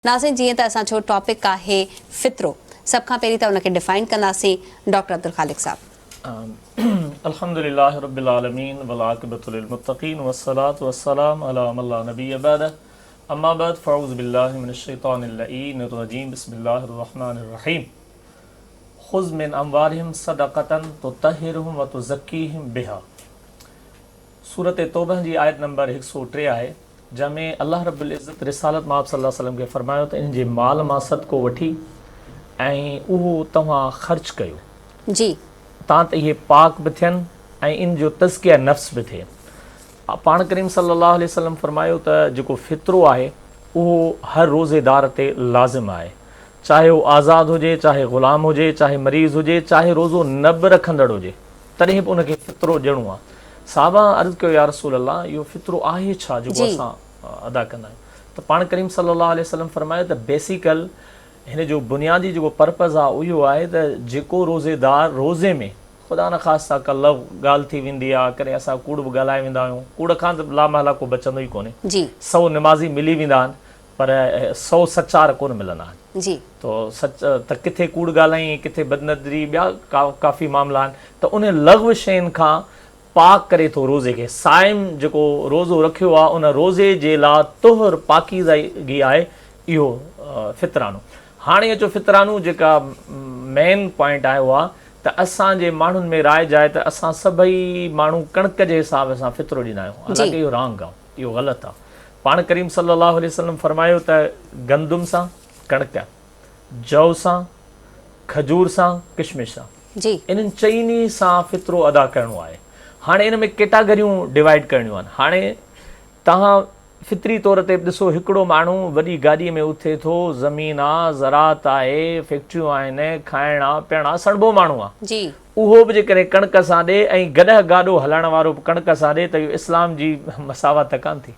ناظرين جيئن ته اسان جو ٽاپڪ آهي فطرو سڀ کان پهرين ته ان کي ڊفائن ڪنداسين ڊاڪٽر عبدالخالق صاحب. الحمد لله رب العالمين والعاقبة للمتقين والصلاة والسلام علي من لا نبي بعده اما بعد فاعوذ بالله من الشيطان اللعين الرجيم بسم الله الرحمن الرحيم خذ من اموالهم صدقة تطهرهم وتزڪيهم بها سورة توبه جي آيت نمبر 103 آهي جنهن ۾ الله رب العزت رسالت مآب صلي الله عليه وسلم کي فرمايو ته انهن جي مال مان صدقو وٺي ۽ اهو توهان خرچ ڪيو. جي. تان ته اهي پاڪ به ٿين ۽ ان جو تزڪيه نفس به ٿئي. پاڻ ڪريم صلي الله عليه وسلم فرمايو ته جيڪو فطرو آهي اهو هر روزيدار تي لازم آهي. چاهي هو آزاد هجي، چاهي غلام هجي، چاهي مريض هجي، چاهي روزو نه به رکندڙ هجي. تڏهن به ان کي فطرو ڏيڻو آهي. صحابه عرض ڪيو يا رسول الله اهو فطرو آهي ڇا جيڪو اسان ادا ڪندا آهيون ته پاڻ ڪريم صلي الله عليه وسلم فرمايو ته بيسيڪل هن جو بنيادي جيڪو پرپز آهي اهو آهي ته جيڪو روزيدار روزي ۾ خدا نخواسته ڪا لغو ڳالهه ٿي ويندي آهي ڪڏهن اسان ڪوڙ به ڳالهائي ويندا آهيون ڪوڙ کان ته لامحاله ڪو بچندو ئي ڪونهي سو نمازي ملي ويندا آهن پر سو سچار ڪونه ملندا آهن. جي. تو سچ ته ڪٿي ڪوڙ ڳالهائين ڪٿي بدنظري ٻيا ڪافي معاملا آهن ته انهن لغو شين کان پاڪ ڪري ٿو روزي کي صائم جيڪو روزو رکيو آهي ان روزي جي لا طهر پاڪيزگي آهي اهو فطرانو هاڻي اچو فطرانو جيڪا مين پوائنٽ آهي اها ته اسان جي ماڻهن ۾ رائج آهي ته اسان سڀئي ماڻهو ڪڻڪ جي حساب سان فطرو ڏيندا آهيون حالانڪه اهو رانگ آهي اهو غلط آ. پاڻ ڪريم صلّي اللّٰه عليه وسلّم فرمايو ته گندم سان، ڪڻڪ، جو سان، کجور سان، ڪشمش سان. جي. انهن چئني سان فطرو ادا ڪرڻو آهي. هاڻي ان ۾ ڪيٽاگريون ڊوائيڊ ڪرڻيون آهن. هاڻي توهان فطري طور تي به ڏسو هڪڙو ماڻهو وڏي گاڏيء ۾ اٿي ٿو، زمين آ، زراعت آهي، فيڪٽريون آهن، کائڻ آ، پيئڻ آ، سڻڀو ماڻهو آ. جي. اهو به جيڪڏهن ڪڻڪ سان ڏي ۽ گڏهه گاڏو هلائڻ وارو به ڪڻڪ سان ڏي ته اهو اسلام جي مساوات ته ڪانه ٿي.